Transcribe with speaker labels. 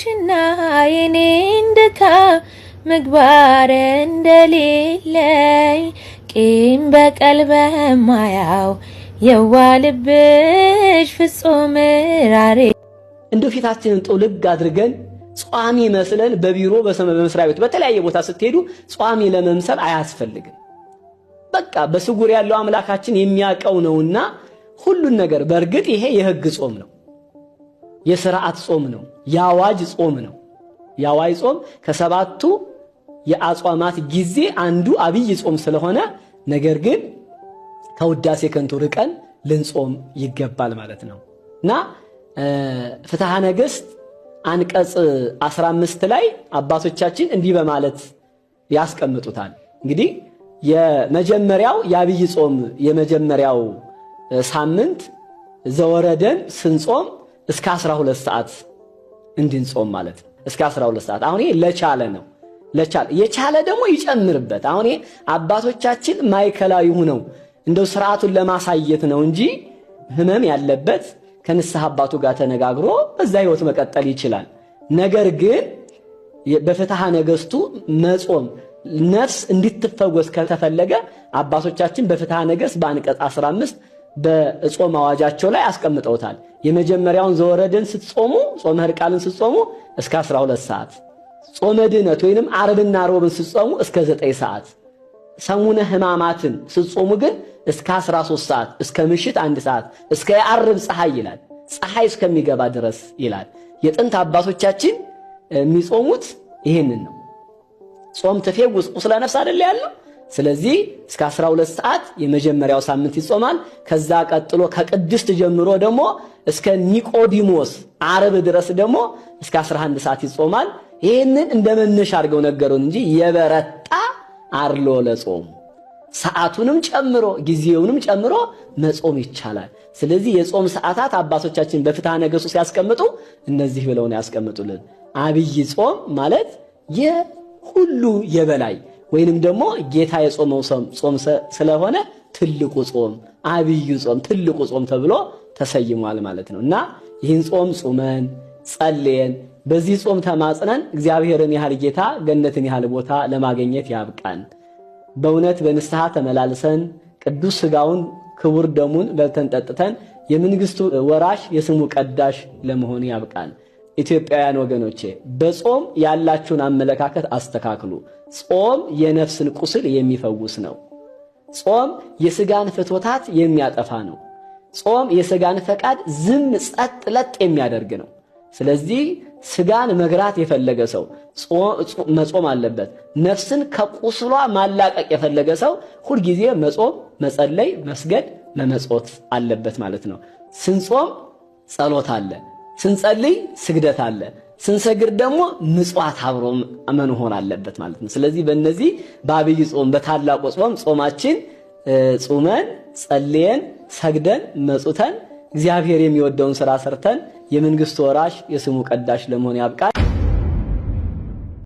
Speaker 1: ነሽና የኔን ድካም ምግባር እንደሌለኝ ቂም በቀል በማያው የዋ ልብሽ ፍጹም ራሬ።
Speaker 2: እንደው ፊታችንን ጥውልግ አድርገን ጿሚ መስለን በቢሮ በመስሪያ ቤት በተለያየ ቦታ ስትሄዱ ጿሚ ለመምሰል አያስፈልግም። በቃ በስጉር ያለው አምላካችን የሚያውቀው ነውና ሁሉን ነገር። በእርግጥ ይሄ የሕግ ጾም ነው፣ የስርዓት ጾም ነው፣ የአዋጅ ጾም ነው። የአዋጅ ጾም ከሰባቱ የአጽዋማት ጊዜ አንዱ አብይ ጾም ስለሆነ ነገር ግን ከውዳሴ ከንቱ ርቀን ልንጾም ይገባል ማለት ነው። እና ፍትሐ ነገሥት አንቀጽ 15 ላይ አባቶቻችን እንዲህ በማለት ያስቀምጡታል። እንግዲህ የመጀመሪያው የአብይ ጾም የመጀመሪያው ሳምንት ዘወረደን ስንጾም እስከ 12 ሰዓት እንድንጾም ማለት ነው። እስከ 12 ሰዓት። አሁን ይሄ ለቻለ ነው። ለቻለ፣ የቻለ ደግሞ ይጨምርበት። አሁን ይሄ አባቶቻችን ማዕከላዊ ሆነው እንደው ስርዓቱን ለማሳየት ነው እንጂ ህመም ያለበት ከንስሐ አባቱ ጋር ተነጋግሮ በዛ ህይወት መቀጠል ይችላል። ነገር ግን በፍትሐ ነገሥቱ መጾም ነፍስ እንድትፈወስ ከተፈለገ አባቶቻችን በፍትሐ ነገሥት በአንቀጽ 15 በጾም አዋጃቸው ላይ አስቀምጠውታል። የመጀመሪያውን ዘወረድን ስትጾሙ፣ ጾመ ሕርቃልን ስትጾሙ እስከ 12 ሰዓት፣ ጾመ ድኅነት ወይንም ዓርብና ሮብን ስትጾሙ እስከ 9 ሰዓት፣ ሰሙነ ሕማማትን ስትጾሙ ግን እስከ 13 ሰዓት፣ እስከ ምሽት 1 ሰዓት፣ እስከ የዓርብ ፀሐይ ይላል፣ ፀሐይ እስከሚገባ ድረስ ይላል። የጥንት አባቶቻችን የሚጾሙት ይህንን ነው። ጾም ትፌውስ ቁስለ ነፍስ አይደል ያለው? ስለዚህ እስከ 12 ሰዓት የመጀመሪያው ሳምንት ይጾማል። ከዛ ቀጥሎ ከቅድስት ጀምሮ ደግሞ እስከ ኒቆዲሞስ ዓርብ ድረስ ደግሞ እስከ 11 ሰዓት ይጾማል። ይህንን እንደ መነሻ አድርገው ነገሩን እንጂ የበረታ አርሎ ለጾሙ ሰዓቱንም ጨምሮ ጊዜውንም ጨምሮ መጾም ይቻላል። ስለዚህ የጾም ሰዓታት አባቶቻችን በፍትሐ ነገሥቱ ሲያስቀምጡ እነዚህ ብለው ነው ያስቀምጡልን። አብይ ጾም ማለት የሁሉ የበላይ ወይንም ደግሞ ጌታ የጾመው ጾም ስለሆነ ትልቁ ጾም፣ አብዩ ጾም፣ ትልቁ ጾም ተብሎ ተሰይሟል ማለት ነው። እና ይህን ጾም ጾመን ጸልየን በዚህ ጾም ተማጽነን እግዚአብሔርን ያህል ጌታ ገነትን ያህል ቦታ ለማግኘት ያብቃን። በእውነት በንስሐ ተመላልሰን ቅዱስ ሥጋውን ክቡር ደሙን በልተን ጠጥተን የመንግስቱ ወራሽ የስሙ ቀዳሽ ለመሆን ያብቃን። ኢትዮጵያውያን ወገኖቼ በጾም ያላችሁን አመለካከት አስተካክሉ። ጾም የነፍስን ቁስል የሚፈውስ ነው። ጾም የሥጋን ፍትወታት የሚያጠፋ ነው። ጾም የሥጋን ፈቃድ ዝም ጸጥ ለጥ የሚያደርግ ነው። ስለዚህ ስጋን መግራት የፈለገ ሰው መጾም አለበት። ነፍስን ከቁስሏ ማላቀቅ የፈለገ ሰው ሁልጊዜ መጾም፣ መጸለይ፣ መስገድ፣ መመጽወት አለበት ማለት ነው። ስንጾም ጸሎት አለ፣ ስንጸልይ ስግደት አለ፣ ስንሰግድ ደግሞ ምጽዋት አብሮ መሆን አለበት ማለት ነው። ስለዚህ በእነዚህ በአብይ ጾም በታላቁ ጾም ጾማችን ጾመን ጸልየን ሰግደን መጹተን እግዚአብሔር የሚወደውን ስራ ሰርተን የመንግስቱ ወራሽ የስሙ ቀዳሽ ለመሆን ያብቃል።